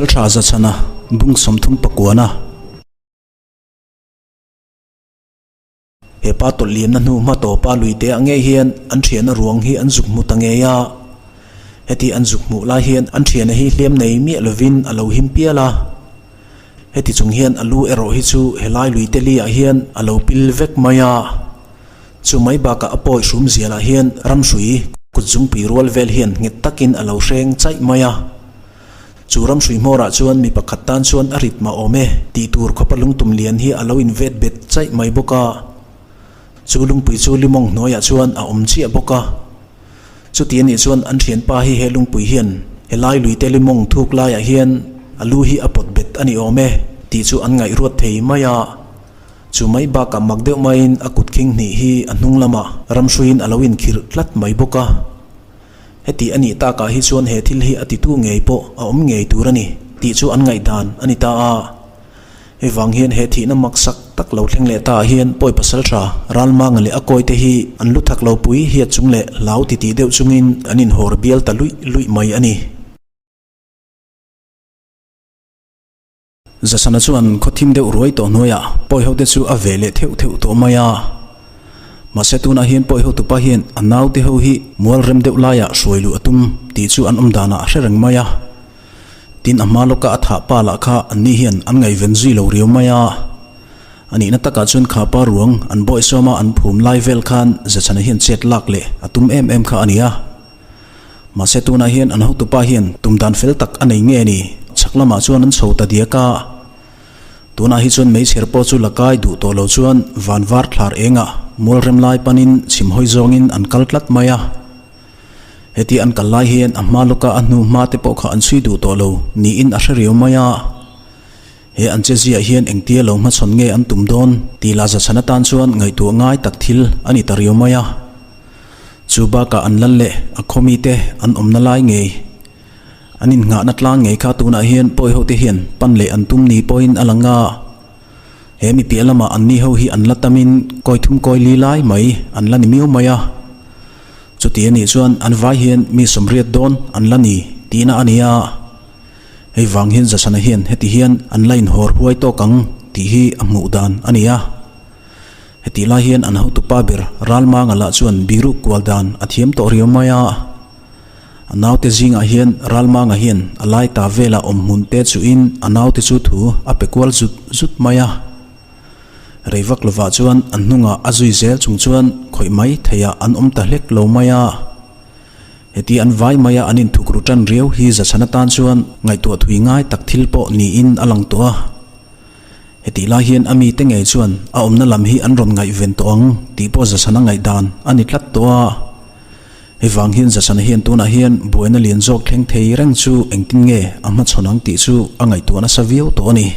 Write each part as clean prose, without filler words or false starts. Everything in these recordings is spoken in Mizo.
Pasaltha Zachhana bung 39a. He pa tawlh liamna hnu hma tawpa luite ah ngei hian an thiana ruang hi an zuk hmu ta ngei a. Heti an zuk hmuh lai hian an thiana hi hliam nei miah lovin a lo him pial a. Heti chung hian a lu erawh hi chu helai luite li ah hian a lo pil vek mai a. Chu mai bakah a pawi hrum zialah hian ramhrui kut zungpui rual vel hian nghet takin a lo hreng chaih mai a. Chu ramhrui hmawrah chuan mi pakhat tan chuan a rit mah awm e tih tur khawpa lungtum lian hi a lo invet bet chaih mai bawk a. Chu lungpui chu limawng hnuaiah chuan a awm chiah bawk a. Chuti anih chuan an thianpa hi he lungpui hian helai luite limawng thuk laiah hian a lu hi a pawt bet a ni awm e tih chu an ngaihruat thei mai a. Chu mai bakah mak deuh maiin a kut khing hnih hi a hnung lamah ramhruiin a lo inkhirh tlat mai bawk a. Heti a nih takah hi chuan he thil hi a titu ngei pawh a awm ngei tur a ni tih chu an ngaihdan a ni ta a. Hei vang hian he thihna maksak tak lo thleng leh taah hian pawi pasal tha Ralmanga leh a kawite hi an lu thak lo pui hiat chung leh hlau titih deuh chungin an inhawr bial ta luih luih mai a ni. Zasana chuan khaw thim deuh ruai tawh hnuaiah pawi hote chu a ve leh theuh theuh tawh mai a. Mahse tunah hian pawi hotupa hian a naute ho hi mual rem deuh laiah hruai luh a tum tih chu an awm danah a hre reng mai a. Tin a hma lawka a thah pa lah kha anni hian an ngaihven zui lo riau mai a. A nihna takah chuan kha pa ruang an bawihsawma an phum lai vel khan Zachhana hian chet lak leh a tum em em kha a ni a. Mahse tunah hian an hotupa hian tum dan fel tak a nei nge ni? Chhak lamah chuan an chho ta diak a. Tunah hi chuan meichher pawh chu la kai duh tawh lo chuan van var thlar engah mual rem lai panin chhim hawi zawngin an kal tlat mai a. Heti an kal lai hian a hma lawka a hnu hma te pawh kha an chhui duh tawh lo niin a hre riau mai a. He an che ziah hian engtia lo hmachhawn nge an tum dawn tih lah zachhan atan chuan ngaihtuah ngai tak thil a ni ta riau mai a. Chu bakah an lal leh a khawmi te an awmna lai ngei, an innghahna tlang ngei kha tunah hian pawi ho te hian pan leh an tum ni pawhin a lang a. He mi piah lamah anni ho hi an la tamin kawi thum kawi li lai mai an la ni miau mai a. Chuti anih chuan an vai hian mi sawmriat dawn an la ni tihna a ni a. Hei vang hian Zasana hian heti hian an la inhawr huai tawk ang tih hi a hmuh dan a ni a. Hetih lai hian an hotupa ber Ralmanga lah chuan biruk kual dan a thiam tawh riau mai a. A naute zingah hian Ralmanga hian a lai ta velah awm hmun te chuhin a naute chu thu a pe kual zut zut mai a. Rei vak lovah chuan an hnungah a zui zel chung chuan khawih mai theiah an awm ta hlek lo mai a. Heti an vai maia an inthuk ru tan riau hi zachhan atan chuan ngaihtuah thui ngai tak thil pawh niin a lang tawh a. Hetih lai hian a mite ngei chuan a awmna lam hi an rawn ngaihven tawh ang tih pawh zachhan a ngaihdan a ni tlat tawh a. Hei vang hian zachhana hian tunah hian buaina lian zawk thleng thei reng chu engtin nge a hmachhawn ang tih chu a ngaihtuah nasa viau tawh a ni.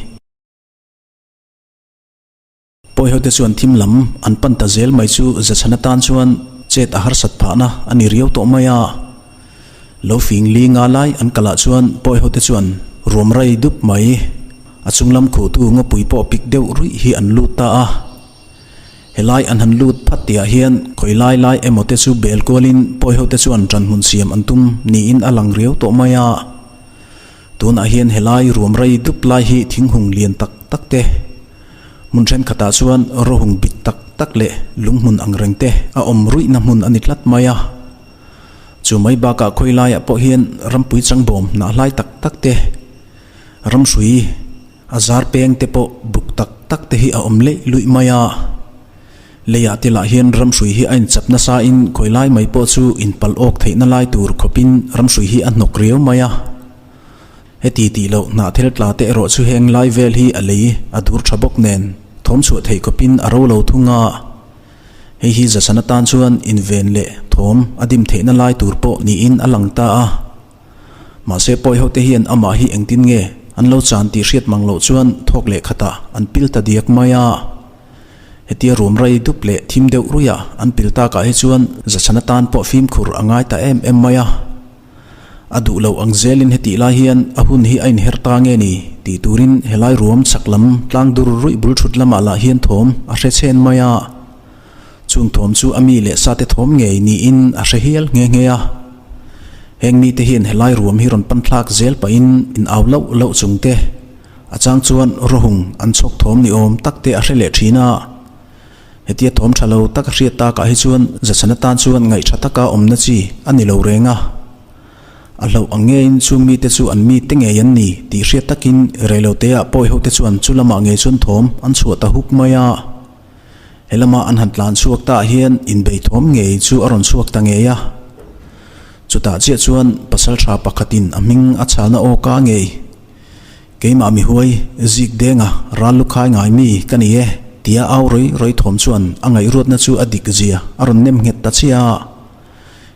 Pawihote chuan thim lam an pan ta zel mai chu Zachhana tan chuan chet a harsat phahna a ni riau tawh mai a. Lo fing li nga lai an kalah chuan Pawihote chuan ruam rai dup mai, a chung lam khuhtu ngawpui pawh pik deuh ruih hi an lut ta a. Helai an han lut phat tihah hian khawi lai lai emaw te chu bel kualin Pawihote chuan ṭanhmun siam an tum niin a lang riau tawh mai a. Tunah hian helai ruam rai dup lai hi thinghung lian tak tak te, hmun thenkhatah chuan rawhung bit tak tak leh lunghmun ang reng te a awm ruihna hmun a ni tlat mai a. Chu mai bakah khawi laiah pawh hian rampui changbawm hnah hlai tak tak te, ramhrui a zar peng te pawh buk tak tak te hi a awm leih luih mai a. Leiah te lah hian ramhrui hi a inchap nasa in khawi lai mai pawh chu inpalh awk theihna lai tur khawpin ramhrui hi a hnawk riau mai a. Heti tih loh hnah thel tla te erawh chu heng lai vel hi a lei a dur tha bawk nen thawm chhuah theih khawpin a ro lo thung a. Hei hi Zasana tan chuan inven leh thawm a dim theihna lai tur pawh niin a lang ta a. Mahse pawi hote hian amah hi engtin nge an lo chan tih hriat mang loh chuan thawk leh khatah an pil ta diak mai a. Hetia ruam rai dup leh thim deuh ruiah an pil takah hi chuan Zachhana tan pawh fimkhur a ngai ta em em mai a. A duh loh ang zelin hetih lai hian a hun hi a inher ta nge ni tih turin helai ruam chhak lam tlang dur ruih bul thut lamah lah hian thawm a hre chhen mai a. Chung thawm chu a mi leh sate thawm ngei niin a hre hial nghe nghe a. Heng mite hian helai ruam hi rawn pan thlak zel pahin in au lauh lauh chung te, a chang chuan rawhung an chhawk thawm ni awm tak te a hre leh thin a. Hetia thawm tha lo tak a hriat takah hi chuan Zachhan atan chuan ngaih tha taka awmna chi a ni lo reng a. A hlauh ang ngeiin chung mite chu an mite ngei an ni tih hriat takin reiloteah pawi hote chuan chu lamah ngei chuan thawm an chhuah ta huk mai a. He lama an han tlan chhuak ta ah hian inbei thawm ngei chu a rawn chhuak ta ngei a. Chutah chiah chuan pasaltha pakhatin a hming a chhalna aw ka ngei. Keimah mihuai zik denga ral lu khai ngai mi ka ni e tia au rawi rawi thawm chuan a ngaihruatna chu a dik zia a rawn nem nghet ta chiah a.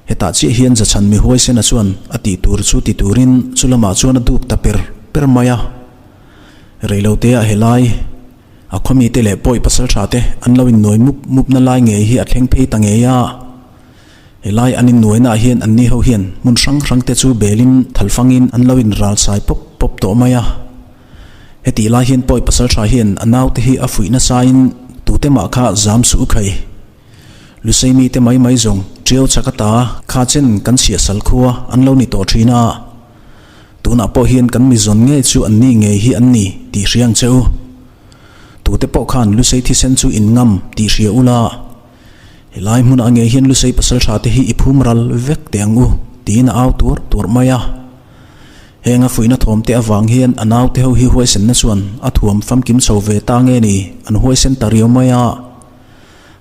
Hetah chiah hian Zachhan mihuaisena chuan a tih tur chu ti turin chu lamah chuan a duk ta per per mai a. Reiloteah helai a khawmite leh pawi pasaltha te an lo innuai mup mupna lai ngei hi a thleng phei ta ngei a. Helai an innuainaah hian anni ho hian hmun hrang hrang te chu belin thalfangin an lo inral sai pawp pawp tawh mai a. Hetih lai hian pawi pasaltha hian a naute hi a fuih nasain tute mah kha zam suh u khai. Lusei mite mai mai zawng ṭiau chak ata kha chen kan chhiahsal khua an lo ni tawh ṭhin a. Tunah pawh hian kan mizawn ngei chu anni ngei hi an ni tih hria ang che u. Tute pawh khan Lusei thisen chu in ngam tih hria ula. Helai hmunah ngei hian Lusei pasalṭha te hi i phum ral vek teh ang u tiin a au tuar tuar mai a. Heng a fuihna thawm te avang hian a naute ho hi huaisenna chuan a thuam famkim chho ve ta nge ni an huaisen ta riau mai a.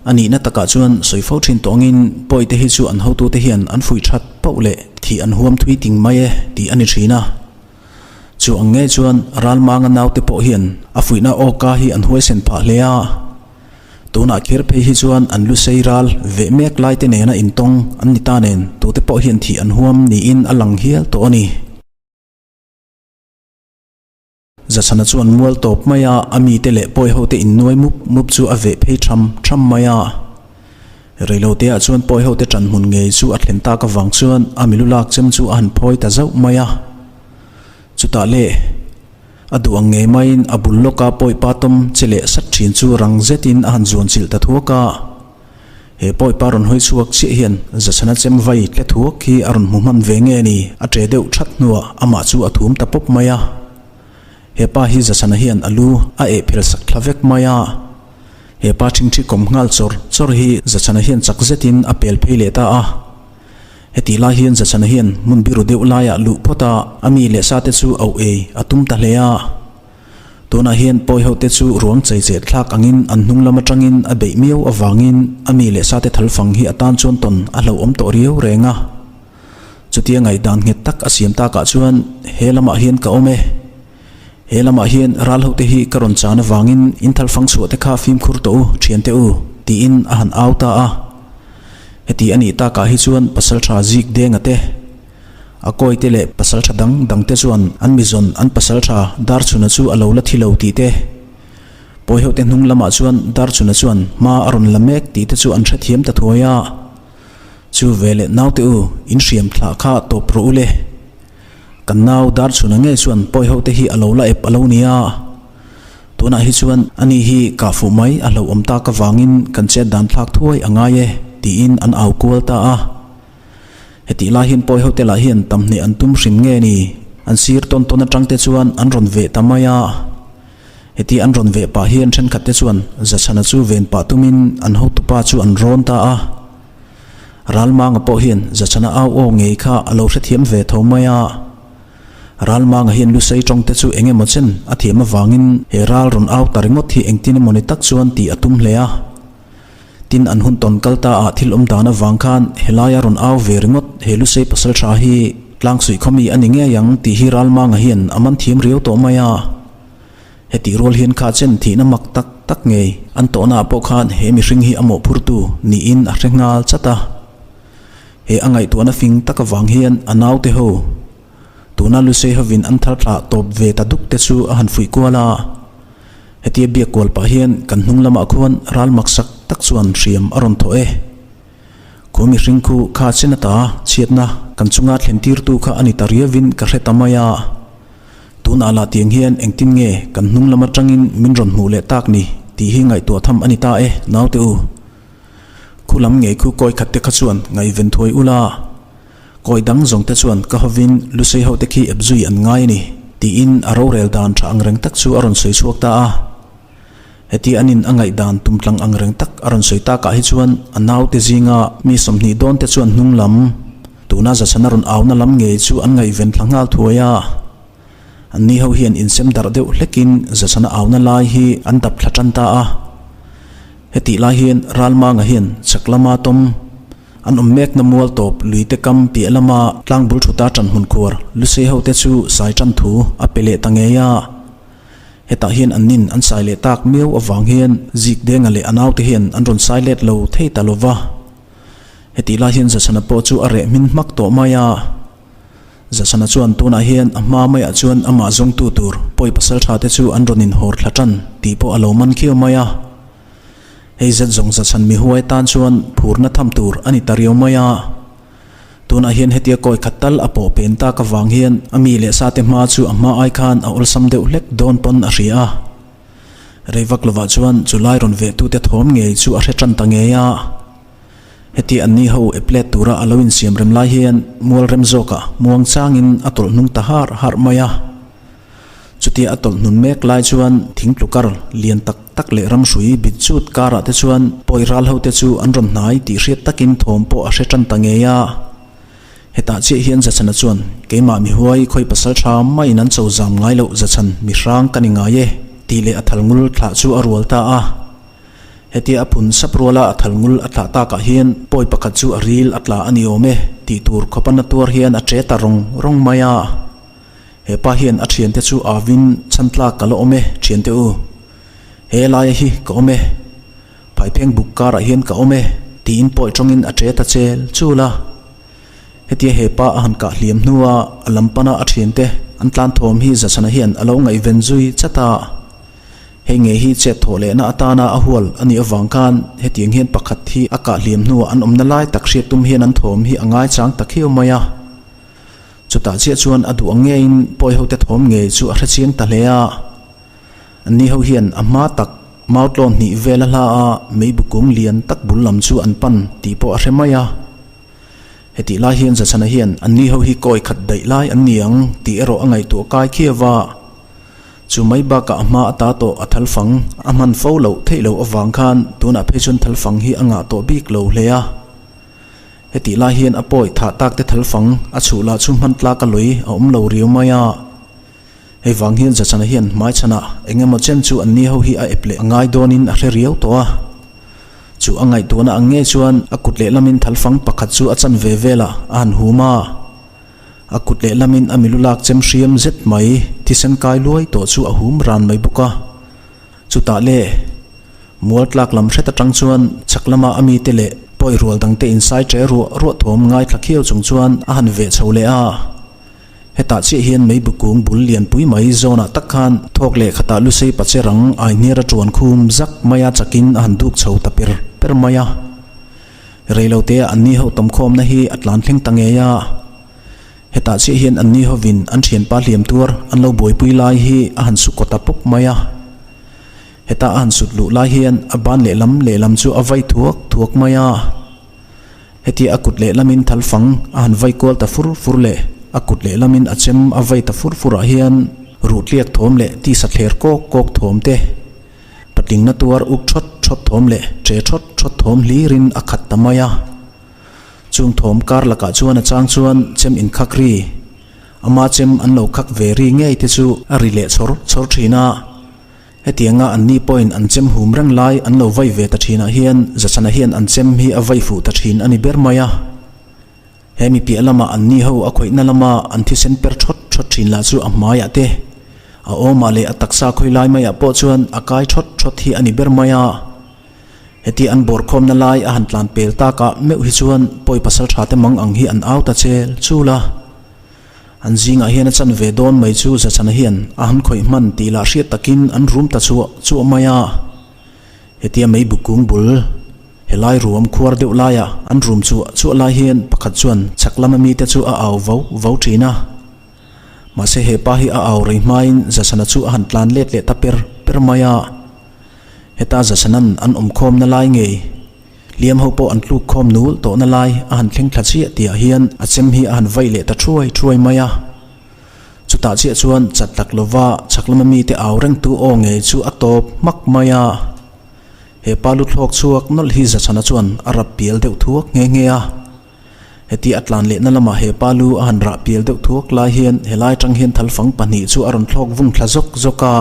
A nihna takah chuan sawi fo thin tawngin pawite hi chu an hotute hian an fuih that poh leh thih an huam thui ting mai e tih a ni thin a. Chu ang ngei chuan Ralmanga naute pawh hian a fuihna awka hi an huaisen phah hle a. Tunah kher phei hi chuan an lu sei ral veh mek laite nena intawng an ni ta nen tute pawh hian thih an huam niin a lang hial tawh a ni. Zachhana chuan mual tawp mai a, a mite leh pawi hote innuai mup mup chu a veh phei tham tham mai a. Reiloteah chuan pawi hote ṭan hmun ngei chu a thlen tak avang chuan a milu lak chem chu a han phawi ta zauh mai a. Chutah le, a duh ang ngei maiin a bul lawka pawi pa tawm che leh sat ṭhin chu rang zetin a han zuan chilh ta thuak a. He pawi pa rawn hawi chhuak chiah hian Zachhana chem vai tle thuak hi a rawn hmu hman ve nge ni? A ṭe deuh ṭhat hnuah amah chu a thum ta pawp mai a. He pa hi Zachhana hian a lu a eh phel sak thla vek mai a. He pa ṭhingṭhi kawm nghal chawr chawr hi Zachhana hian chak zetin a pel phei leh ta a. Hetih lai hian Zachhana hian hmun biru deuh laiah luh phawt a, a mi leh sate chu auh ei a tum ta hle a. Tunah hian pawi hote chu ruang chei chet thlak angin an hnung lam atangin a beih miau avangin a mi leh sate thalfang hi a tan chuan tawn a hlauhawm tawh riau reng a. Chutia ngaihdan nghet tak a siam takah chuan he lamah hian ka awm e. He lamah hian ral hote hi ka rawn chan avangin in thalfang chhuah te kha fimkhur tawh u thiante u tiin a han au ta a. Heti a nih takah hi chuan pasaltha zik denga te, A kawite leh pasaltha dang dangte chuan an mizawn an pasaltha Darchhuna chu a lo la thi lo tih te, Pawihote hnung lamah chuan Darchhuna chuan hma a rawn la mek tih te chu an hrethiam ta thuai a. Chu veleh naute u, in hriam thlah kha tawp rawh u le. Kan nau Darchhuna ngei chuan Pawihote hi a lo la ep a lo nia. Tunah hi chuan ani hi kah fuh mai a hlauhawm tak avangin kan chet dan thlak thuai a ngai e, tiin an au kual ta a. Hetih lai hian pawi hote lah hian tam hneh an tum hrim nge ni? An sir tawn tawn atang te chuan an rawn veh ta mai a. Heti an rawn veh pah hian thenkhat te chuan Zachhana chu ven pah tumin an hotupa chu an rawn ta a. Ralmanga pawh hian Zachhana au aw ngei kha a lo hrethiam ve tho mai a. Ralmanga hian Lusei tawng te chu eng emaw chen a thiam avangin he ral rawn au ta ringawt hi engtin emaw ni tak chuan tih a tum hle a. Tin, an hun tawn kal ta ah thil awm dan avang khan helaia rawn au ve ringawt he Lusei pasal tha hi tlangsuih khaw mi a ni ngei ang tih hi Ralmanga hian a man thiam riau tawh mai a. Hetih rual hian kha chen thihna mak tak tak ngei an tawhna ah pawh khan he mihring hi a mawhphurtu niin a hre nghal chat a. He a ngaihtuahna fing tak avang hian a naute ho tuna Lusei hovin an thar thlah tawp ve ta duk te chu a han fuih kual a. Hetia biak kual pah hian kan hnung lamah khuan ral maksak tak chuan hriam a rawn thawh e. Khu mihring khu kha chen ata chhiatna kan chunga thlen tirtu kha a ni ta riauin ka hre ta mai a. Tunah lah tiang hian engtin nge kan hnung lam atangin min rawn hmuh leh tak ni tih hi ngaihtuah tham a ni ta e naute u. Khu lam ngei khu kawi khat te kha chuan ngaihven thuai ula. Kawi dang zawng te chuan ka hovin Lusei ho te khi ep zui an ngai a ni, tiin a rorel dan tha angreng tak chu a rawn sawi chhuak ta a. Heti an in a ngaihdan tum tlang angreng tak a rawn sawi takah hi chuan a naute zinga mi 20 dawn te chuan hnung lam, tuna Zachhana rawn auna lam ngei chu an ngaihven thla nghal thuai a. Anni ho hian insem darh deuh hlekin Zachhana auna lai hi an dap thla tan ta a. Hetih lai hian Ralmanga hian chak lama tawm an awm mekna mual tawp luite kam piah lama tlangbul thuta ṭanhmun khuar Lusei hote chu sai ṭan thu a pe leh ta ngei a. Hetah hian an nin an sai leh tak miau avang hian Zikdenga leh a naute hian an rawn sai let lo thei ta lo va. Hetih lai hian Zachhana pawh chu a reh hmin hmak tawh mai a. Zachhana chuan tunah hian a hma maiah chuan amah zawngtu tur pawi pasal tha te chu an rawn inhawr thla tan tih pawh a lo man khiau mai a. Hei zet zawng Zachhan mihuai tan chuan phurna tham tur a ni ta riau mai a. Tunah hian hetia kawi khat tal a pawh pen tak avang hian a mi leh sate hma chu a hma ai khan a awlsam deuh hlek dawn pawn a hria a. Rei vak lovah chuan chu lai rawn vehtute thawm ngei chu a hre tan ta ngei a. Hetia anni ho eplet tura a lo insiam rem lai hian mual rem zawkah muang changin a tawlh hnung ta har har mai a. Chutia a tawlh hnun mek lai chuan thing tlukar lian tak tak leh ramhrui bit chut karah te chuan pawi ral ho te chu an rawn hnai tih hriat takin thawm pawh a hre tan ta ngei a. Hetah chiah hian Zachhana chuan, Keimah mi huai khawi pasal tha maiin an cho zam ngai loh Zachhan mi hrang ka ni ngai e, tih leh a thal ngul thlah chu a rual ta a. Hetia a phun sap ruala a thal ngul a thlah takah hian pawi pakhat chu a ril a tla a ni awm e tih tur khawpa na tuar hian a che ta rawng rawng mai a. He pa hian a thiante chu avin chhan tlak ka la awm e thiante u. He laia hi ka awm e. Phaipheng buk karah hian ka awm e tiin pawi tawngin a che ta chel chul a. Hetia he pa a han kah hliam hnua a lam pana a thiante an tlan thawm hi Zachhana hian a lo ngaihven zui chat a. Hei ngei hi chet thawh lehna atana a hual a nih avang khan hetiang hian pakhat hi a kah hliam hnuah an awmna lai tak hriat tum hian an thawm hi a ngaichang ta khiau mai a. Chutah chiah chuan a duh ang ngeiin pawi hote thawm ngei chu a hre chiang ta hle a. Anni ho hian a hma tak mautlawn hnih vel a hla a meibu kung lian tak bul lam chu an pan tih pawh a hre mai a. Hetih lai hian Zachhana hian anni ho hi kawi khat daih lai an ni ang tih erawh a ngaihtuah kai khiau va. Chu mai bakah a hma ata tawh a thalfang a hman fo loh theih loh avang khan tunah phei chuan thalfang hi a ngah tawh bik lo hle a. Hetih lai hian a pawi thah tak te thalfang a chhuh lah chu hman tlak a lui a awm lo riau mai a. Hei vang hian Zachana hian hmaichhanah eng emaw chen chu anni ho hi a ep leh a ngai dawnin a hre riau tawh a. Chu a ngaihtuahna ang ngei chuan a kut lehlamin thalfang pakhat chu a chan ve velah a han hum a. A kut lehlamin a milu lak chem hriam zet mai thisen kai luai tawh chu a hum ran mai bawk a. Chutah le, mual tlak lam hret atang chuan chhak lama a mite leh pawi rual dangte insai ṭe ruah ruah thawm ngaithla khiau chung chuan a han veh chho leh a. Hetah chiah hian meibu kung bul lianpui mai zawnah tak khan thawk leh khatah lusei pache rang aihniar a ṭuan khum zak maia chakin a han duk chho ta per per mai a. Reilotea anni ho tawmkhawmna hi a tlan thleng ta ngei a. Hetah chiah hian anni hovin an thianpa hliam tuar an lo buaipui lai hi a han su kawt a pawp mai a. Heta a han sut luh lai hian a ban lehlam lehlam chu a vai thuak thuak mai a. Hetia a kut lehlamin thalfang a han vai kual ta fur fur leh a kut lehlamin a chem a vai ta fur furah hian ruhtliak thawm leh tisa thler kawk kawk thawm te, patlingna tuar uk thawt thawt thawm leh che thawt thawt thawm hlirin a khat ta mai a. Chung thawm kar lakah chuan a chang chuan chem inkhak ri, ama chem an lo khak ve ri ngei te chu a ri leh chhawr chhawr thin a. Hetianga anni pawhin an chem hum reng lai an lo vai ve ta thinah hian Zachhana hian an chem hi a vai fuh ta thin a ni ber mai a. He mi piah lama anni ho a khawihna lama an thisen per thawt thawt thin lah chu a hmaiah te, a awmah leh a taksa khawi lai maiah pawh chuan a kai thawt thawt hi a ni ber mai a. Heti an bawrkhawmna lai a han tlan pel takah meuh hi chuan pawi pasal tha te mang ang hi an au ta chel chul a. An zingah hian a chan ve dawn mai chu Zachhana hian a han khawih hman tih lah hriat takin an rum ta chuah chuah mai a. Hetia mei bu kung bul helai ruam khuar deuh laia an rum chuah chuah lai hian pakhat chuan chhak lama mite chu a au vau vau thin a. Mahse he pa hi a au rei hmain Zachhana chu a han tlan let leh ta per per mai a. Heta Zasanan an awmkhawmna lai ngei. Hliam ho pawh an tluk khawm nul tawhna lai a han thleng thla chiah tihah hian a chem hi a han vaih leh ta thuai thuai mai a. Chutah chiah chuan chat tak lova chhak lama mite au rengtu aw ngei chu a tawp hmak mai a. He pa lu thlawk chhuak nawlh hi Zachhana chuan a rap pial deuh thuak nghe nghe a. Heti a tlan lehna lamah he pa lu a han rah pial deuh thuak lai hian helai atang hian thalfang pahnih chu a rawn thlawk vung thla zawk zawk a.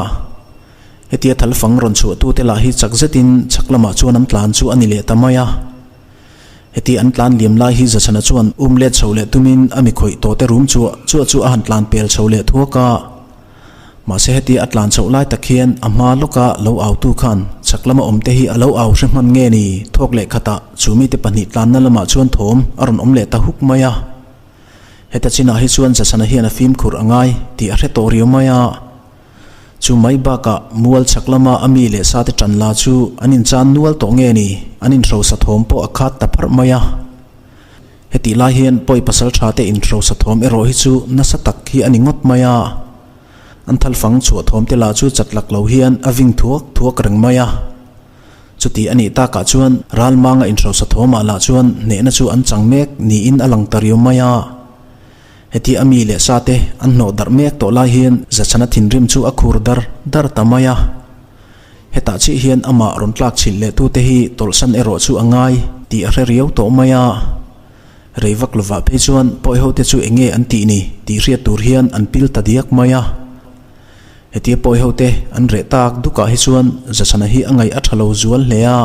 Hetia thalfang rawn chhuahtute lah hi chak zetin chhak lamah chuan an tlan chu a ni leh ta mai a. Heti an tlan liam lai hi Zachhana chuan um let chho leh tumin a mi khawih tawhte rum chuah chuah chu a han tlan pel chho leh thuak a. Mahse heti a tlan chhoh lai tak hian a hma lawka lo autu khan chhak lama awmte hi a lo au hre hman nge ni thawk leh khatah chu mite pahnih tlanna lamah chuan thawm a rawn awm leh ta huk mai a. Heta chinah hi chuan Zachhana hian a fimkhur a ngai tih a hre tawh riau mai a. Chu mai bakah mual chhak lama a mi leh sate tan la chu an inchan nual tawh nge ni an inhrosa thawm pawh a khat ta pharh mai a. Hetih lai hian pawi pasal tha te inhrosa thawm erawh hi chu nasa tak hi a ni ngawt mai a. An thalfang chhuah thawm te lah chu chat lak lo hian a ving thuak thuak reng mai a. Chuti a nih takah chuan Ralmanga inhrosa thawmah lah chuan hnehna chu an chang mek niin a lang ta riau mai a. Heti a mi leh sa te an hnawh darh mek tawh lai hian Zachhana thinrim chu a khur dar dar ta mai a. Hetah chiah hian amah rawn tlak chhilh leh tute hi tawlhsan erawh chu a ngai tih a hre riau tawh mai a. Rei vak lovah phei chuan pawi hote chu eng nge an tih ni tih hriat tur hian an pil ta diak mai a. Hetia pawi hote an reh tak dukah hi chuan Zachhana hi a ngaih a tha lo zual hle a.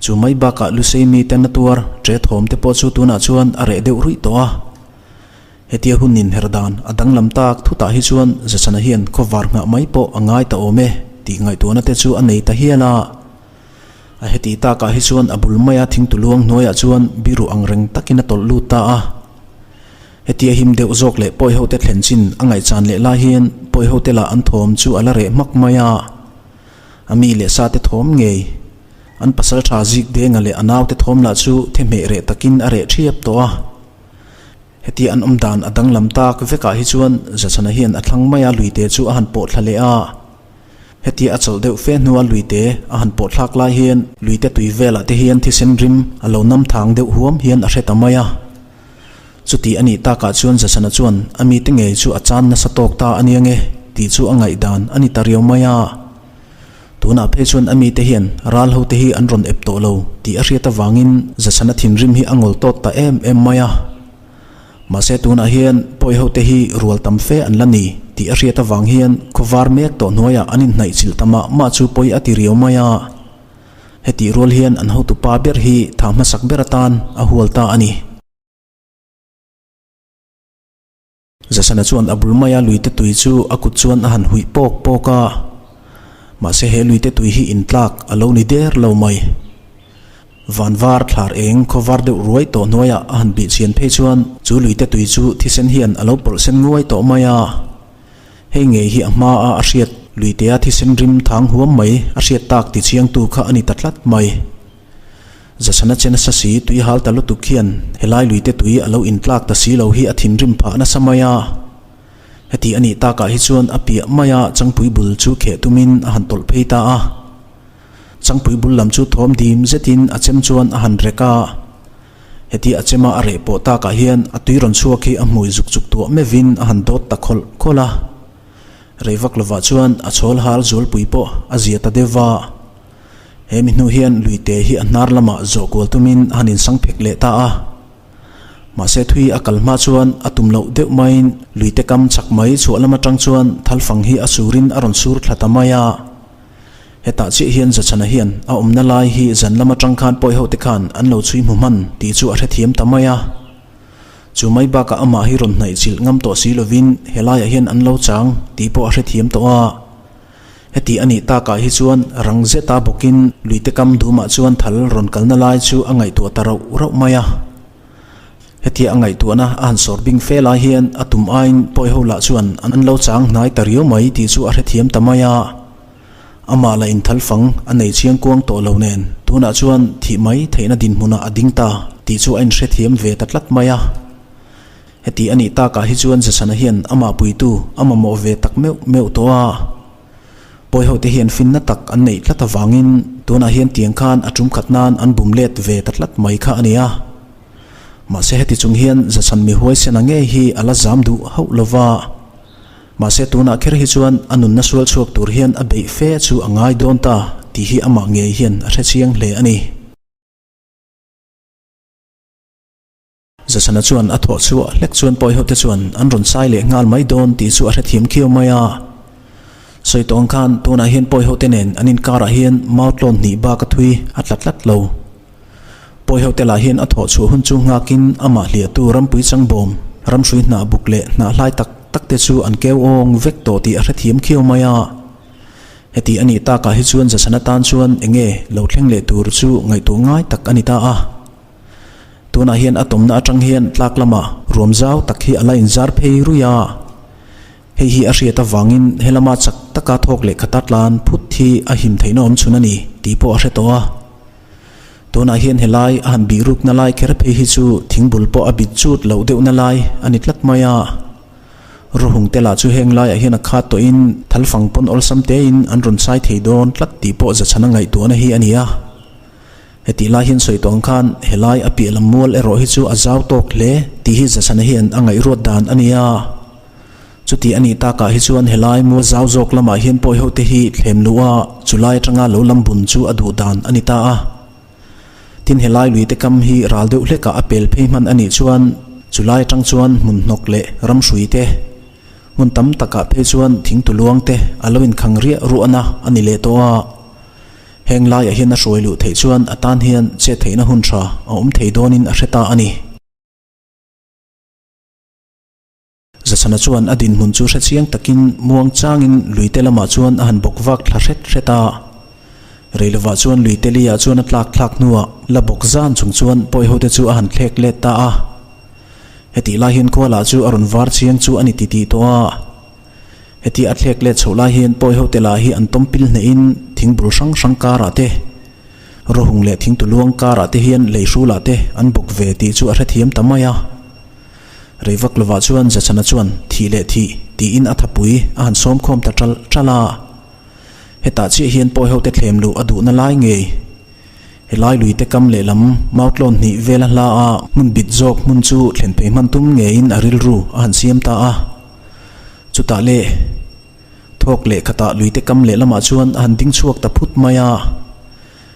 Chu mai bakah Lusei mite na tuar ṭe thawm te pawh chu tunah chuan a reh deuh ruih tawh a. Hetia hun inher dan a danglam tak thutah hi chuan Zachhana hian khawvar nghah mai pawh a ngai ta awm e tih ngaihtuahna te chu a nei ta hial a. A heti takah hi chuan a bul maia thingtuluang hnuaiah chuan biru ang reng takin a tawlh lut ta a. Hetia him deuh zawk leh pawi hote thlen chin a ngaihchan leh lai hian pawi hote lah an thawm chu a la reh hmak mai a. A mi leh sa te thawm ngei. An pasal tha zik denga leh a naute thawm lah chu thehmeh reh takin a reh thiap tawh a. Heti an awm dan a danglam tak vekah hi chuan Zachhana hian a thlang mai a luite chu a han pawh thla leh a. Hetia a chawlh deuh fe hnua luite a han pawh thlak lai hian luite tui velah te hian thisen rim a lo nam thang deuh huam hian a hre ta mai a. Chuti a nih takah chuan Zachhana chuan a mite ngei chu a chan nasa tawk ta a nia nge tih chu a ngaihdan a ni ta riau mai a. Tunah phei chuan a mite hian ral hote hi an rawn ep tawh lo tih a hriat avangin Zachhana thinrim hi a ngawl tawt ta em em mai a. Mahse tunah hian pawi hote hi rual tam fe an la ni tih a hriat avang hian khawvar mek tawh hnuaiah an inhnaih chilh ta mah mah chu pawi a ti riau mai a. Hetih rual hian an hotupa ber hi tha hmasak ber atan a hual ta a ni. Zasana chuan a bul maia luite tui chu a kut chuan a han huih pawk pawk a, mahse he luite tui hi intlak a lo ni der lo mai. Van var thlar eng khaw var deuh ruai tawh hnuaiah a han bih chhian phei chuan chu luite tui chu thisen hian a lo pawlh sen nguai tawh mai a. Hei ngei hi a hmaa a hriat luitea thisen rim thang huam mai a hriat tak ti chiangtu kha a ni ta tlat mai. Zasana che nasa si tui hal ta lutuk hian helai luite tui a lo intlak ta si lo hi a thinrim phah nasa mai a. Heti a nih takah hi chuan a piah maia Changpui bul chu kheh tumin a han tawlh phei ta a. Changpui bul lam chu thawm dim zetin a chem chuan a han rek a. Heti a chema a reh pawh takah hian a tui rawn chhuak hi a hmui zuk chuk tuah meuhin a han dawt ta khawlh khawlh a. Rei vak lovah chuan a chhawl hal zualpui pawh a zia ta deuh va. He mi hnu hian luite hi a hnar lamah zawh kual tumin a han insang phek leh ta a. Mahse thui a kal hma chuan a tum loh deuh maiin luite kam chak mai chhuah lam atang chuan thalfang hi a surin a rawn sur thla ta mai a. Hetah chiah hian Zachhana hian a awmna lai hi zan lam atang khan pawi ho te khan an lo chhui hmu hman tih chu a hrethiam ta mai a. Chu mai bakah amah hi rawn hnaih chilh ngam tawh si lovin helaiah hian an lo chang tih pawh a hrethiam tawh a. Heti a nih takah hi chuan rang zeta bawkin luite kam dumah chuan thal rawn kalna lai chu a ngaihtuah ta rauh rauh mai a. Hetia a ngaihtuahna a han sawr bing fe lai hian a tum aiin pawi ho lah chuan an lo chang hnai ta riau mai tih chu a hrethiam ta mai a. Amah lah in thal fang a nei chiang kuang tawh lo nen tunah chuan thih mai theihna dinhmunah a ding ta tih chu a inhrethiam ve ta tlat mai a. Heti a nih takah hi chuan Zachhana hian amah puitu a mamawh ve tak meuh meuh tawh a. Pawihote hian finna tak an neih tlat avangin Tunah hian tiang khan a tum khat nan an bum let ve ta tlat mai kha a ni a. Mahse heti chung hian Zachhan mi huaisena ngei hi a la zam duh hauh lo va. Mahse tunah kher hi chuan a nunna sual chhuak tur hian a beih fe chu a ngai dawn ta tih hi amah ngei hian a hre chiang hle a ni. Zachhana chuan a thawh chhuah hlek chuan pawihote chuan an rawn sai leh nghal mai dawn tih chu a hrethiam khiau mai a. Sawi tawng khan tunah hian pawihote nen an inkarah hian mau tlawn hnih bak a thui a tla tlat lo. Pawihote lah hian a thawh chhuah hun chu nghakin amah hliahtu rampui changbawm, ramhrui hnah buk leh hnah hlai tak tak te chu an keu awng vek tawh tih a hrethiam khiau mai a. Heti a nih takah hi chuan Zachhana tan chuan enge lo thleng leh tur chu ngaihtuah ngai tak a ni ta a. Tunah hian a tawmna atang hian tlak lamah ruam zau tak hi a la inzar phei ruih a. Hei hi a hriat avangin helama chak taka thawk leh khata tlan phut hi a him theihna awm chhun a ni tih pawh a hre tawh a. Tunah hian helai a han bih rukna lai kher phei hi chu thingbul pawh a bit chut loh deuhna lai a ni tlat mai a. Ruhung te lah chu heng laiah hian a khat tawhin thalfang pawn awlsam tein an rawn sai thei dawn tlat tih pawh zachhana ngaihtuahna hi a ni a. Hetih lai hian sawi tawh ang khan helai a piah lam mual erawh hi chu a zau tawk hle tih hi Zachhana hian a ngaihruat dan a ni a. Chuti a nih takah hi chuan helai mual zau zawk lamah hian pawi ho te hi thlem luh a, chulai atanga lo lam bun chu a duh dan a ni ta a. Tin helai lui te kam hi ral deuh hlekah a pel phei hman a nih chuan chulai atang chuan hmun hnawk leh ramhrui te, hmun tam takah phei chuan thingtuluang te a lo inkhang riah ruahna a ni leh tawh a. Heng laiah hian a hruai luh theih chuan a tan hian chet theihna hun tha a awm thei dawnin a hre ta a ni. Zachhana chuan a dinhmun chu hre chiang takin muang changin luite lamah chuan a han bawk vak thla hret hret a. Reilovah chuan luite liah chuan a tlak thlak hnuah la bawk zan chung chuan pawihote chu a han thlek let ta a. Hetih lai hian khua lah chu a rawn var chiang chu a ni titih tawh a. Heti a thlek let chhoh lai hian pawi hote lah hi an tawm pil hnehin thing bul hrang hrang karah te, rawhung leh thing tuluang karah te hian lei hrulah te an bawk ve tih chu a hrethiam ta mai a. Rei vak lovah chuan Zachhana chuan thih leh thih tiin a thapui a han sawm khawm ta ṭalh ṭalh a. Hetah chiah hian pawi hote thlem luh a duhna lai ngei. Helai lui te kam lehlam Mautlawn hnih vela hla a hmun bit zawk hmun chu thlen phei hman tum ngeiin a rilru a han siam ta a. Chutah le, thawk leh khatah luite kam lehlamah chuan a han ding chhuak ta phut mai a.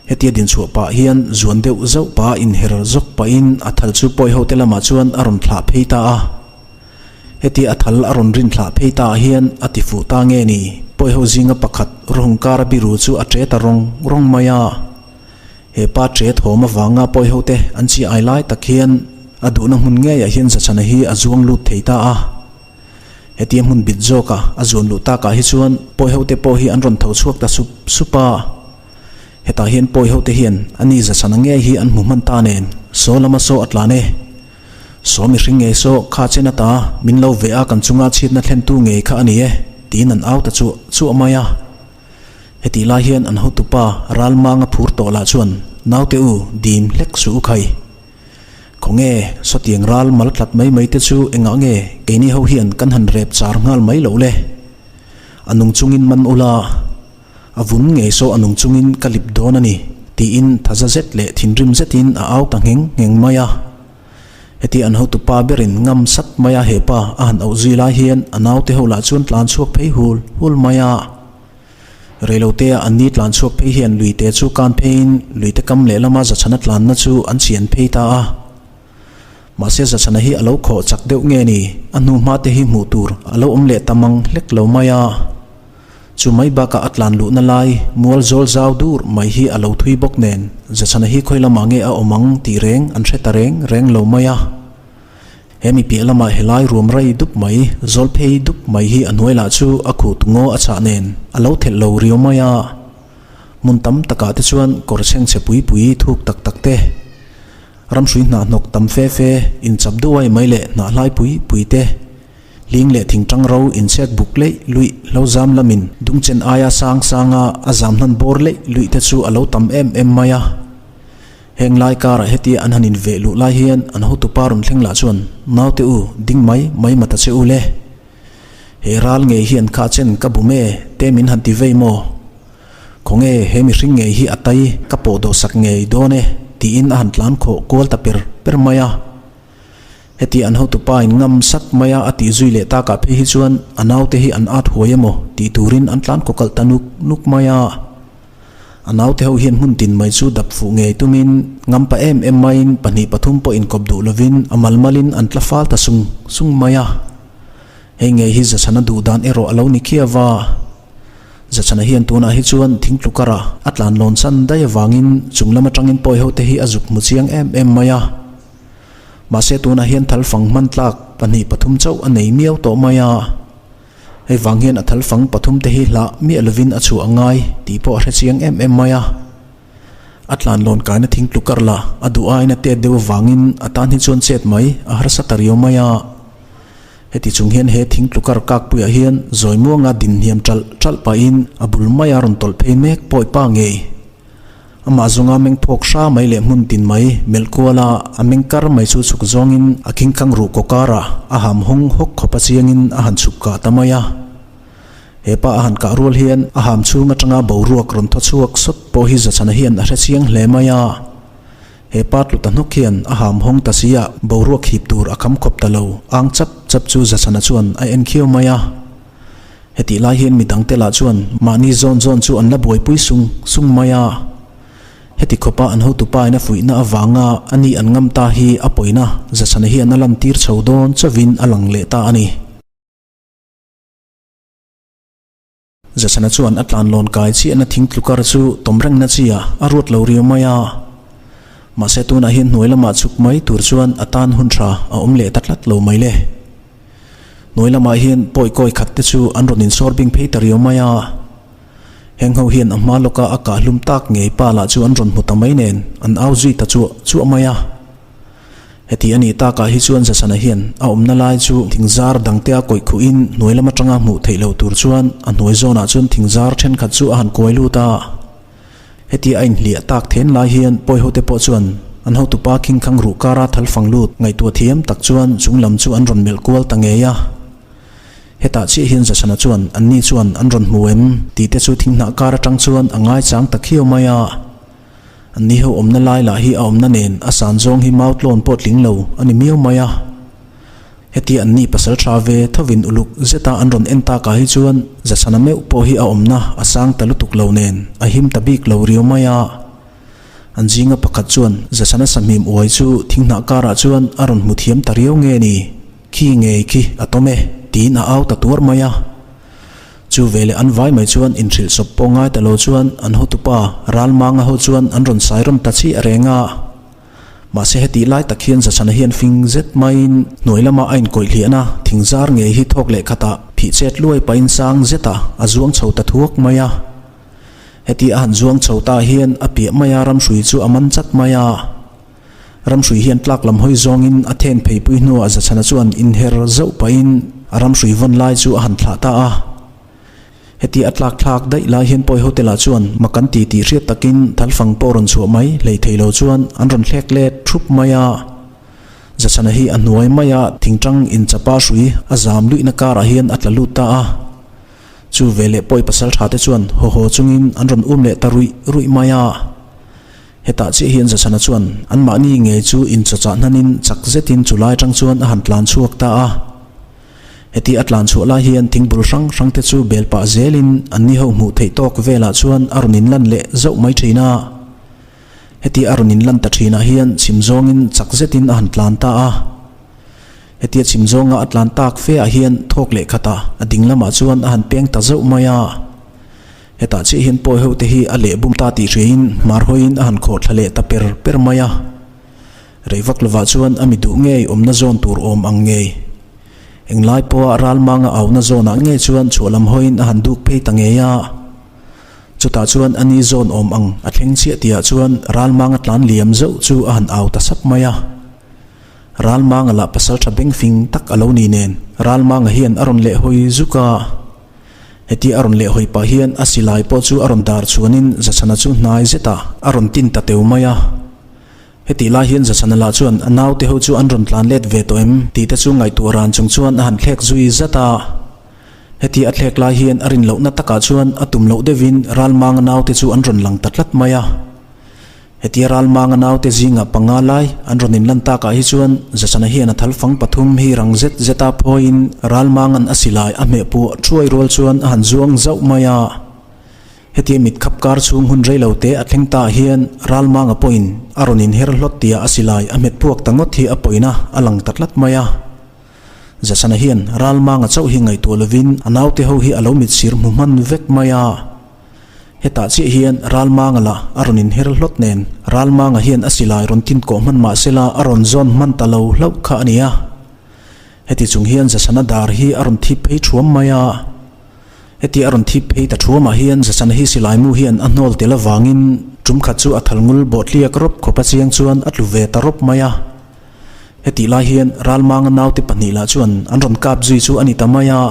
Hetia din chhuah pah hian zuan deuh zauh pah inher zawk pahin a thal chu pawi hote lamah chuan a rawn thlah phei ta a. Hetia a thal a rawn rin thlah phei ta ah hian a ti fuh ta nge ni, pawi ho zinga pakhat rawng kara biru chu a ṭe ta rawng rawng mai a. He pa ṭe thawm avanga pawi hote an chi ai lai tak hian a duhna hmun ngeiah hian Zachhana hi a zuang lut thei ta a. Hetia hmun bit zawka a zuan luh takah hi chuan pawi hote pawh hi an rawn tho chhuak ta sup sup a. Hetah hian pawi hote hian a ni Zachhana ngei hi an hmu hman ta nen saw lama saw a tlan e. Saw mihring ngei saw kha chen ata min lo veh a kan chunga chhiatna thlentu ngei kha a ni e tiin an au ta chuah chuah mai a. Hetih lai hian an hotupa Ralmanga phur tawh lah chuan naute u dim hlek suh u khai. Khawnge, sawtiang ral mal tlat mai mai te chu engah nge keini ho hian kan han rep char nghal mai loh le? A nung chungin man ula, a vun ngei saw a nung chungin ka lip dawn a ni, tiin thaza zet leh thinrim zetin a au ta ngheng ngheng mai a. Heti an hotupa berin ngam sat mai a hepa a han auh zui lai hian a naute ho lah chuan tlan chhuak phei hul hul mai a. Reilotea an ni tlan chhuak phei hian luite chu kan pheiin luite kam lehlama Zachhana tlanna chu an chian phei ta a. Mahse Zachhana hi a lo khawh chak deuh nge ni, a hnu hma te hi hmuh tur a lo awm leh ta mang hlek lo mai a. Chu mai bakah a tlan luhna lai mual zawl zau dur mai hi a lo thui bawk nen Zachhana hi khawi lamah nge a awm ang tih reng an hre ta reng reng lo mai a. He mi piah lamah helai ruam rai dup mai, zawl phei dup mai hi a hnuai lah chu a khuh tu ngaw a chah nen a lo thelh lo riau mai a. Hmun tam takah te chuan kawr chhengchhe pui pui thuk tak tak te, ramhrui hnah hnawk tam fe fe inchap duai mai leh hnah hlai pui pui te, hling leh thingtang ro inchhek buk leih luih hlo zam lamin dungchen aia sang sanga a zam hnan bawr leih luih te chu a lo tam em em mai a. Heng lai karah hetia an han inveh luh lai hian an hotupa rawn thleng lah chuan, Naute u, ding mai mai ma ta che u le. He ral ngei hian kha chen ka bum e, te min han ti vei maw? Khawnge he mihring ngei hi a tai ka pawh dawhsak ngei dawn e, tiin a han tlan khawh kual ta per per mai a. Heti an hotupa in ngam sat mai a a tih zui leh takah phei hi chuan a naute hi an at huai emaw tih turin an tlan kawkalh ta nuk nuk mai a. A naute ho hian hmun tin mai chu dap fuh ngei tumin ngampa em em maiin pahnih pathum pawh inkawp duh lovin a mal malin an tla fal ta sung sung mai a. Hei ngei hi Zachhana duh dan erawh a lo ni khiau va. Zachhana hian tunah hi chuan thingtlukara a tlan lawn chan daih avangin chung lam atangin pawi ho te hi a zuk hmu chiang em em mai a. Mahse tunah hian thalfang hman tlak pahnih pathum chauh a nei miau tawh mai a. Hei vang hian a thalfang pathum te hi hlah miah lovin a chhuah a ngai tih pawh a hre chiang em em mai a. A tlan lawn kaina thingtlukar la a duh aiin a tet deuh avangin a tan hi chuan chet mai a harsa ta riau mai a. Heti chung hian he thingtlukar kakpuiah hian zawi muanga din hniam ṭalh ṭalh pahin a bul maia rawn tawlh phei mek pawi pa ngei. Amah zawnga meng phawk hra mai leh hmun tin mai melh kuala a meng kar mai chu chhuk zawngin a khingkhang ruh kaw karah a ham hawng hawk khawp a chiangin a han chhuk kah ta mai a. He pa a han kah rual hian a ham chhung atanga boruak rawn thaw chhuak sawt pawh hi Zachhana hian a hre chiang hle mai a. He pa tlu ta hnawk hian a ham hawng ta si a, boruak hip tur a kham khawp ta lo ang chap chap chu Zachhana chuan a en khiau mai a. Hetih lai hian mi dangte lah chuan mahni zawn zawn chu an la buaipui sung sung mai a. Heti khawpa an hotupa in a fuihna avanga a ni an ngam ta hi a pawina Zachhana hian a lantir chho dawn chauhin a lang leh ta a ni. Zachhana chuan a tlan lawn kai chiahna thing tlukar chu tawm rengna chi ah a ruat lo riau mai a. Mahse tunah hian hnuai lamah chhuk mai tur chuan a tan hun tha a awm leh ta tlat lo mai le. Hnuai lamah hian pawi kawi khat te chu an rawn insawr bing phei ta riau mai a. Heng ho hian a hma lawka a kah hlum tak ngei pa lah chu an rawn hmu ta mai nen an au zui ta chuah chuah mai a. Heti a nih takah hi chuan Zasana hian a awmna lai chu thingzar dangte a kawih khuhin hnuai lam atanga hmuh theih loh tur chuan a hnuai zawnah chuan thingzar thenkhat chu a han kuai lut a. Hetia a inhliah tak then lai hian pawi hote pawh chuan an hotupa khingkhang ruh kara thal fang lut ngaihtuah thiam tak chuan chung lam chu an rawn melh kual ta ngei a. Hetah chiah hian Zachhana chuan anni chuan an rawn hmu em tih te chu thinghnah kar atang chuan a ngaichang ta khiau mai a. Anni ho awmna lai lah hi a awmna nen a san zawng hi mau tlawn pawh tling lo a ni miau mai a. Hetia an ni pasal tha ve thovin uluk zeta an rawn en takah hi chuan Zachhana meuh pawh hi a awmna a sang ta lutuk lo nen a him ta bik lo riau mai a. An zinga pakhat chuan Zachhana sahmim uai chu thinghnah karah chuan a rawn hmu thiam ta riau nge ni, khi ngei khi a tawm e tiin a au ta tuar mai a. Chu veleh an vai mai chuan inhrilh sawp pawh ngai ta lo chuan an hotupa Ralmanga ho chuan an rawn sai rawn ta chiah reng a. Mahse hetih lai tak hian Zachhana hian fing zet maiin hnuai lama a inkawih hliahna thing zar ngei hi thawk leh khatah phih chet luai pahin sang zetah a zuang chho ta thuak mai a. Heti a han zuang chho ta hian a piah maia ramhrui chu a man chat mai a. Ramhrui hian tlak lam hawi zawngin a then pheipui hnuah Zachhana chuan inher zauh pahin a ramhrui vawn lai chu a han thlah ta a. Heti a tlak thlak daih lai hian pawi hotel ah chuan mak an ti tih hriat takin thalfang pawh rawn chhuah mai hlei thei lo chuan an rawn thlek let thup mai a. Zachhana hi a hnuai mai a thingtang inchapa hrui a zam luihna karah hian a tla lut ta a. Chu veleh pawi pasal tha te chuan haw haw chungin an rawn um leh ta ruih ruih mai a. Hetah chiah hian Zachhana chuan anmahni ngei chu inchawchah hnanin chak zetin chu lai atang chuan a han tlan chhuak ta a. Heti a tlan chhuah lai hian thingbul hrang hrang te chu bel pah zelin anni ho hmuh theih tawk velah chuan a rawn inlan leh zauh mai thin a. Heti a rawn inlan ta thinah hian chhim zawngin chak zetin a han tlan ta a. Hetia chhim zawnga a tlan tak fe ah hian thawk leh khatah a ding lamah chuan a han peng ta zauh mai a. Hetah chiah hian pawi ho te hi a leh bum ta tih hriain hmar hawiin a han khawh thla leh ta per per mai a. Rei vak lovah chuan a mi duh ngei awmna zawn tur awm ang ngei. Englai pawha ralmanga auna zawnah ngei chuan chhuahlam hawiin a han duk phei ta ngei a. Chutah chuan a ni zawn awm ang a thleng chiah tihah chuan ralmanga tlan liam zauh chu a han au ta sap mai a. Ralmanga lah pasal tha beng fing tak a lo ni nen ralmanga hian a rawn leh hawi zuk a. Hetia a rawn leh hawi pah hian a silai pawh chu a rawn dar chhuanin Zachhana chu hnai zetah a rawn tin ta teu mai a. Hetih lai hian Zachhana lah chuan a naute ho chu an rawn tlan let ve tawh em tih te chu ngaihtuah ran chung chuan a han thlek zui zat a. Heti a thlek lai hian a rin lohna takah chuan a tum loh deuhin Ralmanga naute chu an rawn lang ta tlat mai a. Hetia Ralmanga naute zinga panga lai an rawn inlan takah hi chuan Zasana hian a thalfang pathum hi rang zet zeta phawiin Ralmanga'n a silai a hmeh puah thuai rual chuan a han zuang zauh mai a. Hetia mit khap kar chhung hun rei lo te a thleng ta hian Ralmanga pawhin a rawn inher hlawt tia a silai a hmet puak ta ngawt hi a pawina a lang ta tlat mai a. Zasana hian Ralmanga chauh hi ngaihtuah lovin a naute ho hi a lo mit sir hmu hman vek mai a. Hetah chiah hian Ralmanga lah a rawn inher hlawt nen Ralmanga hian a silai rawn tin kawh hman mah sela a rawn zawn hman ta lo hlauh kha a ni a. Heti chung hian Zasana dar hi a rawn thip phei thuam mai a. Heti a rawn thip phei ta thuamah hian Zasana hi silai mu hian a hnawl tel avangin tum khat chu a thal ngul bawhtliak rawp khawpa chiang chuan a tlu ve ta rawp mai a. Hetih lai hian Ralmanga naute pahnih lah chuan an rawn kap zui chu a ni ta mai a.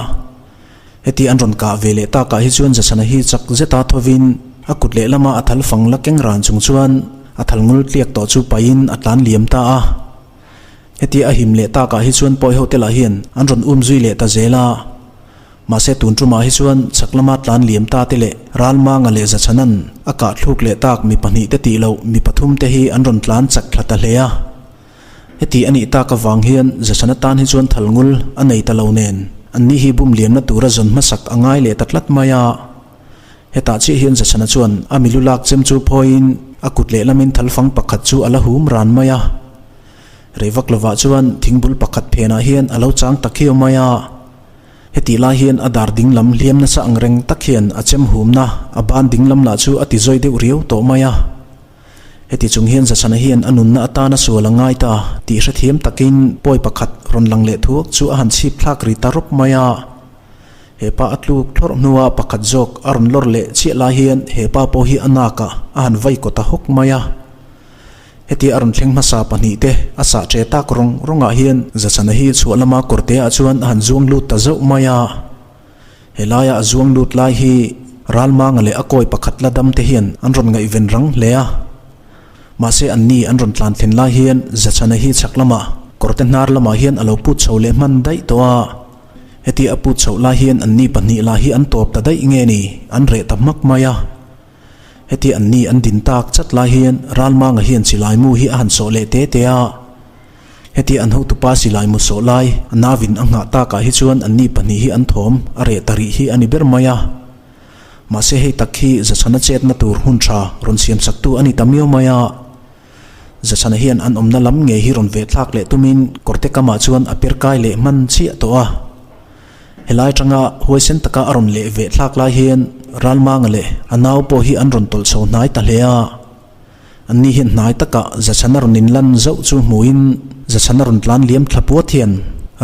Heti an rawn kah ve leh takah hi chuan Zasana hi chak zeta thovin a kut lehlama a thal fang la keng ran chung chuan a thal ngul tliak tawh chu paihin a tlan liam ta a. Heti a him leh takah hi chuan pawi hote lah hian an rawn um zui leh ta zel a. Mahse tun tumah hi chuan chak lama tlan liam ta te leh Ralmanga leh Zachhanan a kah thluk leh tak mi pahnih te tih loh mi pathum te hi an rawn tlan chak thla ta hle a. Heti a nih tak avang hian Zachhana tan hi chuan thal ngul a nei ta lo nen an ni hi bum liamna tura zawn hmasak a ngai leh ta tlat mai a. Hetah chiah hian Zachhana chuan a milu lak chem chu phawiin a kut lehlamin thalfang pakhat chu a la hum ran mai a. Rei vak lovah chuan thingbul pakhat phenah hian a lo chang ta khiau mai a. Hetih lai hian a dar dinglam hliam nasa ang reng tak hian a chem humna a ban dinglam lah chu a ti zawi deuh riau tawh mai a. Heti chung hian Zachhana hian a nunna atana sual a ngai ta tih hrethiam takin pawi pakhat rawn lang leh thuak chu a han chhip thlak ri ta rawp mai a. He pa a tluk thlawrh hnua pakhat zawk a rawn lawr leh chiah lai hian he pa pawh hi a nakah a han vai kaw ta hawk mai a. Hetia a rawn thleng hmasa pahnihte a sah ṭe tak rawng rawngah hian Zachhana hi chhuah lama kawrteah chuan a han zuang lut ta zauh mai a. Helaia a zuang lut lai hi Ralmanga leh a kawi pakhat la dam te hian an rawn ngaihven rang hle a. Mahse anni an rawn tlan thlen lai hian Zachhana hi chhak lamah kawrte hnar lamah hian a lo put chho leh hman daih tawh a. Hetia a put chhoh lai hian anni pahnih lah hi an tawp ta daih nge ni an reh ta hmak mai a. Heti anni an din tak chat lai hian Ralmanga hian silai mu hi a han sawh leh te te a. Heti an hotupa silai mu sawh lai a nauvin a nghah takah hi chuan anni pahnih hi an thawm a reh ta rih hi a ni ber mai a. Mahse hei tak hi Zachhana chetna tur hun tha rawn siam chaktu a ni ta miau mai a. Zachhana hian an awmna lam ngei hi rawn veh thlak leh tumin kawrte kamah chuan a per kai leh hman chiah tawh a. Helai atanga huaisen taka a rawn leh veh thlak lai hian Ralmanga leh a nau pawh hi an rawn tawlh chho hnai ta hle a. Anni hian hnai takah Zachhana rawn inlan zauh chu hmuhin Zachhana rawn tlan liam thla puat hian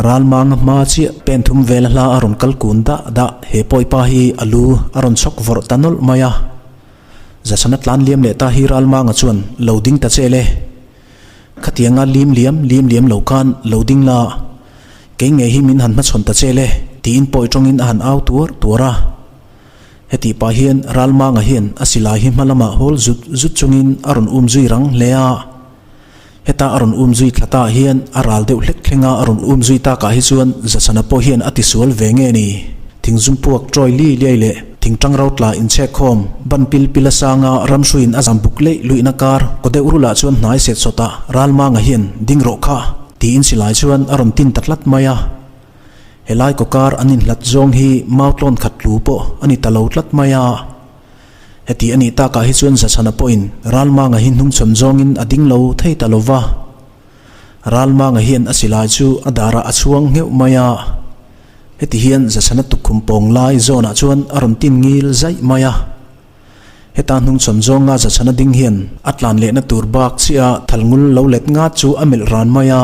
Ralmanga hma chiah pen thum vela hla a rawn kal kun dah dah he pawipa hi a lu a rawn chhawk vawrh ta nawlh mai a. Zachhana tlan liam leh ta hi Ralmanga chuan lo ding ta che le. Khatianga lim liam lim liam lo khan lo ding la, kei ngei hi min han hmachhawn ta che le, tiin pawi tawngin a han au tuar tuar a. Hetih pah hian Ralmanga hian a silai hi hma lamah hawl zut zut chungin a rawn um zui rang hle a. Heta a rawn um zui thla ta hian a ral deuh hlek thlenga a rawn um zui takah hi chuan Zachhana pawh hian a tisual ve nge ni? Thingzum puak tawi li liai leh thingtang ro tla inchhek khawm, ban pil pil a sanga ramhruiin a zam buk leih luihna kar kaw deuh rulah chuan hnai set sawtah Ralmanga hian ding rawh kha tiin silai chuan a rawn tin ta tlat mai a. Helai kaw kar an inhlat zawng hi mau tlawn khat tlu pawh a ni ta lo tlat mai a. Heti a nih takah hi chuan Zachhana pawhin Ralmanga hi hnungchhawn zawngin a ding lo thei ta lo va. Ralmanga hian a silai chu a darah a chhuang ngheuh mai a. Heti hian Zachhana tukkhum pawng lai zawnah chuan a rawn tin ngil zaih mai a. Heta hnungchhawn zawnga Zachhana ding hian a tlan lehna tur bak chiah thalngul lo let ngat chu a melh ran mai a.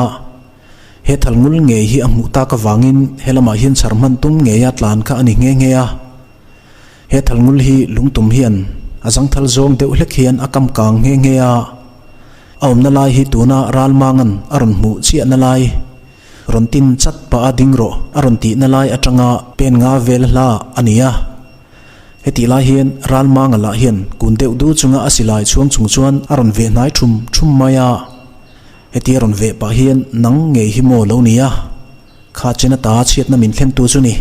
He thalngul ngei hi a hmuh tak avangin he lamah hian chhar hman tum ngeia tlan kha a ni nghe nghe a. He thalngul hi lungtum hian a zangthal zawng deuh hlek hian a kam kang nghe nghe a. A awmna lai hi tuna Ralmanga'n a rawn hmuh chiahna lai. Rawn tin chat pah a ding rawh a rawn tihna lai atanga pen nga vel hla a ni a. Hetih lai hian Ralmanga lah hian kun deuh du chunga a silai chhuang chung chuan a rawn veh hnai thum thum mai a. Hetia rawn veh pah hian nang ngei hi maw lo ni a? Kha chen ata chhiatna min thlentu chu ni.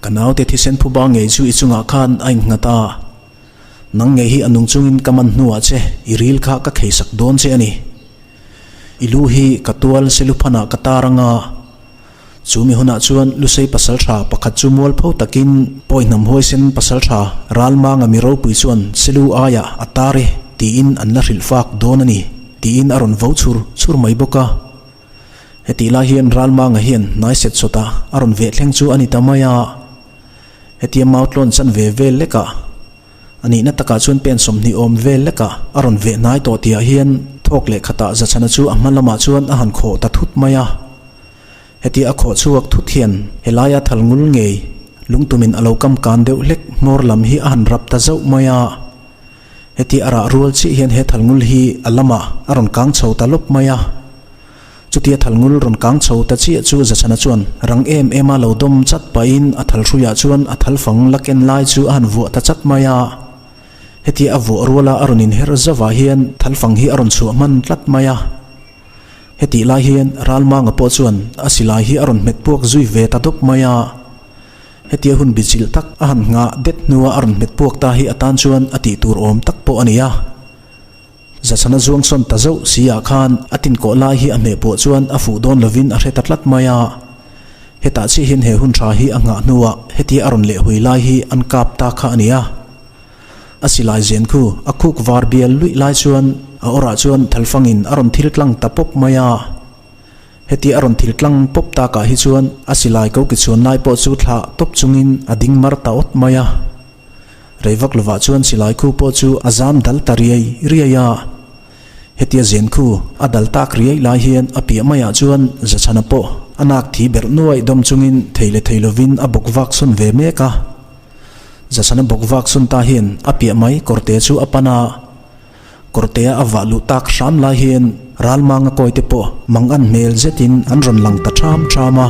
Ka naute thisen phuba ngei chu i chungah khan a innghat a, nang ngei hi a nung chungin ka man hnuah che i ril kha ka kheisak dawn che a ni. I lu hi ka tual seluphanah ka tar anga, Chu mi hunah chuan Lusei pasaltha pakhat chu mualpho takin pawi hnam huaisen pasaltha Ralmanga mi ropui chuan Selu aiah a tar e tiin an la hrilh fak dawn a ni tiin a rawn vo chhur chhur mai bawk a. Hetih lai hian Ralmanga hian hnai set sawtah a rawn veh thleng chu a ni ta mai a. Hetia mautlawn chan ve vel lekah A nihna takah chuan pen 20 awm vel lekah a rawn veh hnai tawh tihah hian thawk leh khatah Zachhana chu a hma lamah chuan a han khawh ta thut mai a. Heti a khawh chhuak thut hian helaia thal ngul ngei lungtumin a lo kam kan deuh hlek hmawr lam hi a han rap ta zauh mai a. Heti a rah rual chiah hian he thal ngul hi a lamah a rawn kang chho ta lawp mai a. Chutia thal ngul rawn kang chho ta chiah chu Zachhana chuan rang em em a lo dawm chat pahin a thal hruiah chuan a thal fang la ken lai chu a han vuah ta chat mai a. Hetia a vuah ruala a rawn inher zauhah hian thal fang hi a rawn chhuah hman tlat mai a. Hetih lai hian Ralmanga pawh chuan a silai hi a rawn hmet puak zui ve ta dawp mai a. Hetia hun bichilh tak a han nghah det hnua a rawn hmet puak ta hi atan chuan a tih tur awm tak pawh a ni a. Zachhana zuang sawn ta zauh si ah khan a tinkawh lai hi a hmeh pawh chuan a fuh dawn lovin a hre ta tlat mai a. Hetah chiah hian he hun tha hi a nghah hnuah hetia a rawn lehhawi lai hi an kap ta kha a ni a. A silai zen khu a khuk var bial luih lai chuan a awrah chuan thalfangin a rawn thil tlang ta pawp mai a. Heti a rawn thil tlang pawp takah hi chuan a silai ko kichhuan lai pawh chu thlah tawp chungin a ding mar ta awt mai a. Rei vak lovah chuan silai khu pawh chu a zam dal ta riai riai a. Hetia zen khu a dal tak riai lai hian a piah maiah chuan Zachhana pawh a nak thi berh nuaih dawm chungin thei leh thei lovin a bawk vak sawn ve mek a. Zasana bawk vak sawn ta hian a piah mai kawrte chu a pan a, kawrtea a vah luh tak hram lai hian Ralmanga kawite pawh mang an hmel zetin an rawn lang ta ṭham ṭham a.